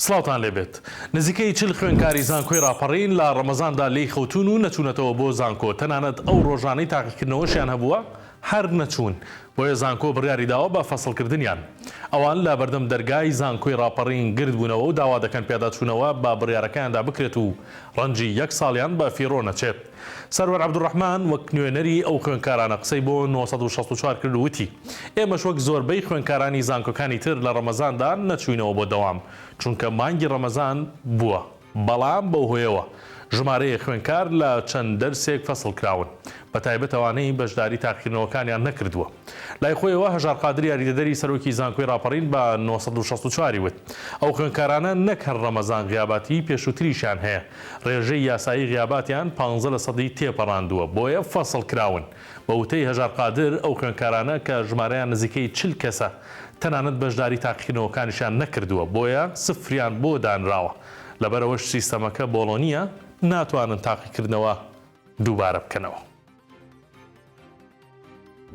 سڵاوتان لێبێت. نزیکەی 40 خوێندکاری زانکۆی ڕاپەڕین لە ڕەمەزاندا لێی خەوتوون و نەچوونەتەوە بۆ زانکۆ، تەنانەت ئەو ڕۆژانەی تاقیکردنەوەشیان هەبووە هەر نەچوون، بۆیە زانکۆ بڕیاری داوە بە فەسڵکردنیان. ئەوان لە بەردەم دەرگای زانکۆی ڕاپەڕین گرد بوونەوە و داوا دەکەن پیاداچوونەوە بە بڕیارەکەیاندا بکرێت و ڕەنجی یەک ساڵیان بە فیڕۆ نەچێت. سەروەر عەبدولڕەحمان وەک نوێنەری ئەو خوێندکارانە قسەی بۆ 964 کرد و وتی، ئێمەش وەک زۆربەی خوێندکارانی زانکۆکانی تر لە ڕەمەزاندا نەچووینەوە بۆ دەوام، چونکە مانگی ڕەمەزان بووە، بەڵام بەو هۆیەوە ژمارەیەک خوێندکار لە چەند دەرسێک فەسڵ کراون، بەتایبەت ئەوانەی بەشداری تاقیکردنەوەکانیان نەکردووە. لای خۆیەوە هەژار قادر یاریدەدەری سەرۆکی زانکۆی ڕاپەڕین بە 964 ی وت، ئەو خوێندکارانە نەک هەر ڕەمەزان غیاباتی پێشووتریشیان هەیە، ڕێژەی یاسایی غیاباتیان 15 لە سەدی تێپەڕاندووە، بۆیە فەسڵ کراون. بە وتەی هەژار قادر، ئەو خوێندکارانە کە ژمارەیان نزیکەی 40 کەسە، تەنانەت بەشداری تاقیکردنەوەکانیشیان نەکردووە، بۆیە سفریان بۆ دانراوە، لەبەرئەوەش سیستەمەکە بۆڵۆنییە، ناتوانن تاقیکردنەوە دووبارە بکەنەوە.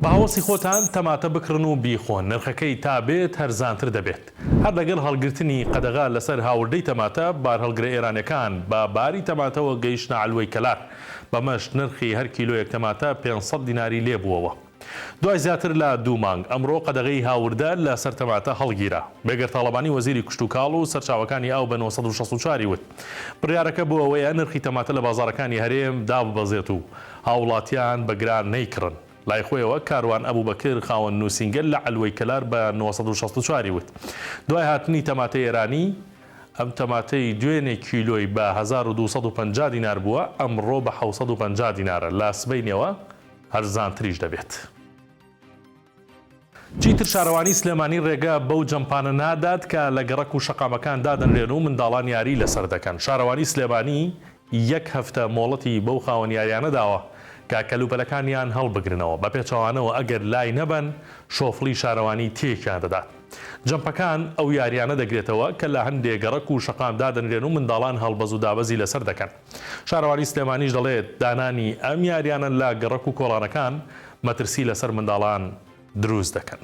بە هەوەسی خۆتان تەماتە بکڕن و بیخۆن، نرخەکەی تا بێت هەرزانتر دەبێت. هەر لەگەڵ هەڵگرتنی قەدەغە لەسەر هاوردەی تەماتە، بارهەڵگرە ئێرانیەکان بە باری تەماتەوە گەیشتنە عەلوەی کەلار، بەمەش نرخی هەر کیلۆیەک تەماتە 500 دیناری لێبووەوە. دوای زیاتر لە دوو مانگ، ئەمڕۆ قەدەغەی هاوردە لە سەر تەماتە هەڵگیرا. بێگەرد تاڵەبانی وەزیری کشتوکاڵ و سەرچاوەکانی ئاو بە 964 ی وت، بڕیارەکە بۆ ئەوەیە نرخی تەماتە لە بازاڕەکانی هەرێم داببەزێت و هاووڵاتیان بە گران نەیکڕن. لای خۆیەوە کاروان ئەبوبەکر خاوەن نووسینگە لە عەلوەی کەلار بە 964 ی وت، دوای هاتنی تەماتەی ئێرانی، ئەم تەماتەی دوێنێ کیلۆی بە 1250 دینار بووە، ئەمڕۆ بە 750 دینارە، لە سبەینێوە هەرزانتریش دەبێت. چیتر شارەوانی سلێمانی رێگە بەو جەمپانە نادات کە لە گەڕەک و شەقامەکان دادەنرێن و منداڵان یاری لەسەر دەکەن. شارەوانی سلێمانی یەک هەفتە مۆڵەتی بەو خاوەن یاریانە داوە کە کەلوپەلەکانیان هەڵبگرنەوە، بەپێچەوانەوە ئەگەر لای نەبەن شۆفڵی شارەوانی تێکیان دەدات. جەمپەکان ئەو یاریانە دەگرێتەوە کە لە هەندێ گەڕەک و شەقام دادەنرێن و منداڵان هەڵبەز و دابەزی لەسەر دەکەن. شارەوانی سلێمانیش دەڵێت، دانانی ئەم یاریانە لە گەڕەک و کۆڵانەکان مەترسی لەسەر منداڵان دروست دەکەن.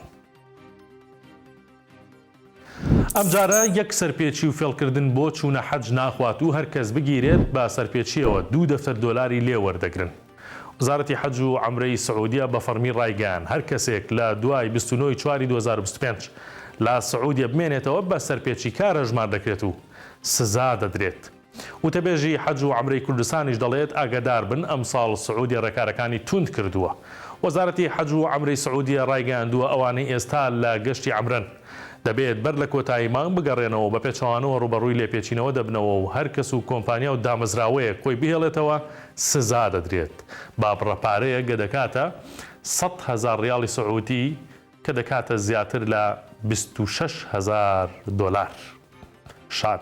ئەمجارە یەک سەرپێچی و فێڵکردن بۆ چوونە حەج ناخوات و هەرکەس بگیرێت بە سەرپێچییەوە دوو دەفتەر دۆلاری لێ وەردەگرن. وەزارەتی حەج و عەمرەی سعودیە بە فەڕمی ڕایگەیاند، هەر کەسێک لە دوای 29 ی چواری 2025 لە سعودیە بمێنێتەوە بە سەرپێچیکار هەژمار دەکرێت و سزا دەدرێت. وتەبێژی حەج و عەمرەی کوردستانیش دەڵێت، ئاگاداربن ئەمساڵ سعودیە ڕێکارەکانی توند کردووە. وەزارەتی حەج و عەمرەی سعودیە ڕایگەیاندووە، ئەوانەی ئێستا لە گەشتی عەمرەن، دەبێت بەر لە کۆتایی مانگ بگەڕێنەوە و بەپێچەوانەوە ڕووبەڕووی لێپێچینەوە دەبنەوە و هەر کەس و کۆمپانیا و دامەزراوەیەک خۆی بهێڵێتەوە سزا دەدرێت بە بڕە پارەیەک گە دەکاتە 100,000 ڕیاڵی سعودی کە دەکاتە زیاتر لە 26,000 دۆلار. شاد.